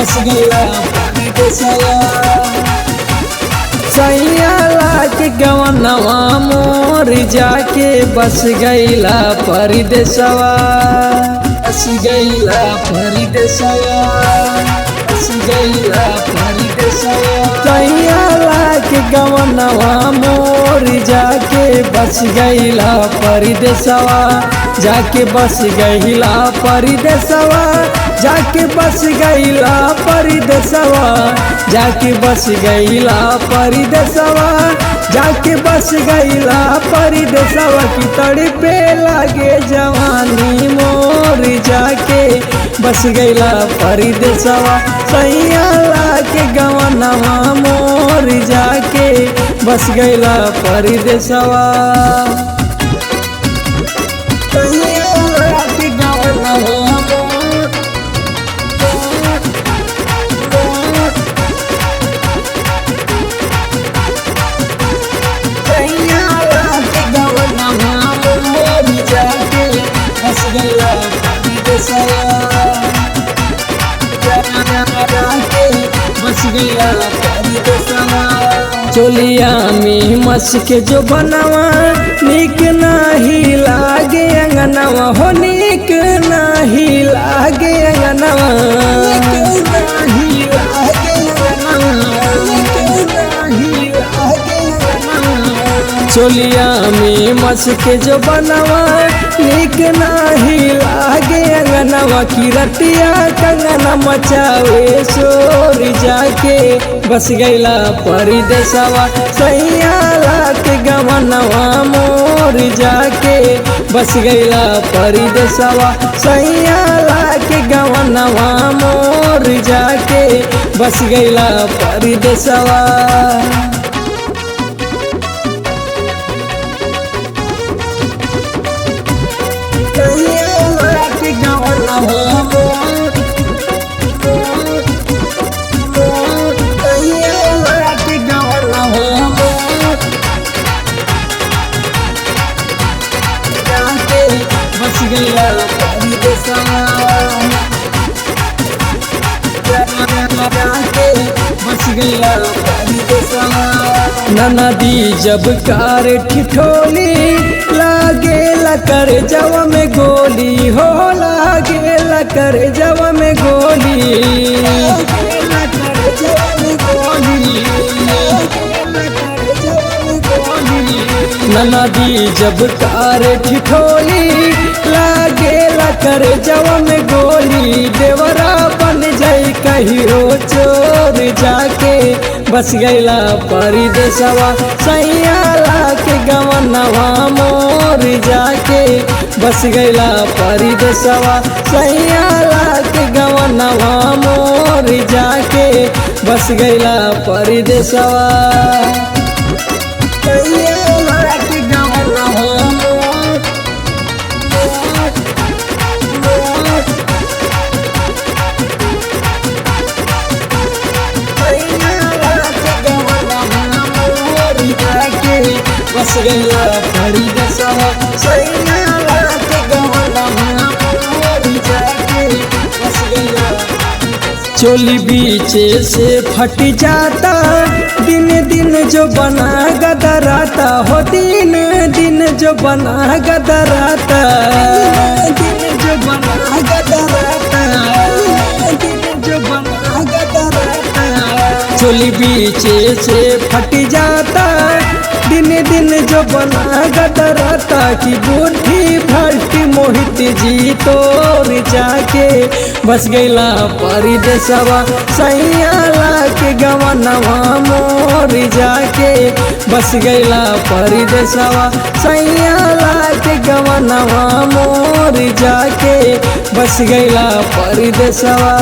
बस गईला परदेसवा। सैया लाके गवनवा मोर जाके बस गईला परदेसवा, बस गईला परदेसवा, बस गईला परदेसवा। सैया लाके गवनवा मोर जाके बस गईला परदेसवा, जाके बस गईला परदेसवा, जाके बस गईला परदेसवा, जाके बस गईला परदेसवा, जाके बस गईला परदेसवा। की तड़पे लागे जवानी मोर जाके बस गईला परदेसवा। सैया लाके गवनवा मोर जाके बस गईला परदेसवा। सैया लाके गवनवा मोर चोलिया में मस्क जो बनवा निक नाही लागे अंगनवा, हो निक नाही लागे अंगनवा, चोलिया में मस्क जो बनवा निक नाही लागे अंगनवा। की रतिया कंगना मचावे शोर जाके बस गईला परदेसवा। सैया लाके गवनवा मोर जाके बस गईला परदेसवा। सैया लाके गवनवा मोर जाके बस गईला परदेसवा। नदी जब कार ठिठोली लागेला कर जवा में गोली, हो लागेला कर जवा में गोली, नदी जब कार ठिठोली लागेला कर जवा में गोली। देवरा बन जाई कहियो चोर जाके बस गईला परदेसवा। सैया लाके गवनवा मोर जाके बस गईला परदेसवा। सैया लाके गवनवा मोर जाके बस गईला परदेसवा। बस गईला परदेसवा। सैया लाके गवनवा मोर जाके बस गईला। चोली बीचे से फट जाता दिन दिन जो बना गदराता, हो दिन दिन जो बना गदराता, दिन जो बना गदराता, दिन जो बना गदराता। चोली बीचे से फट जाता दिन दिन जो बना गदराता। की बूढ़ी भट्टी मोहित जी तोर जाके बस गईला परदेसवा। सैया लाके गवनवा मोर जाके बस गईला परदेसवा। सैया लाके गवनवा मोर जाके बस गईला परदेसवा।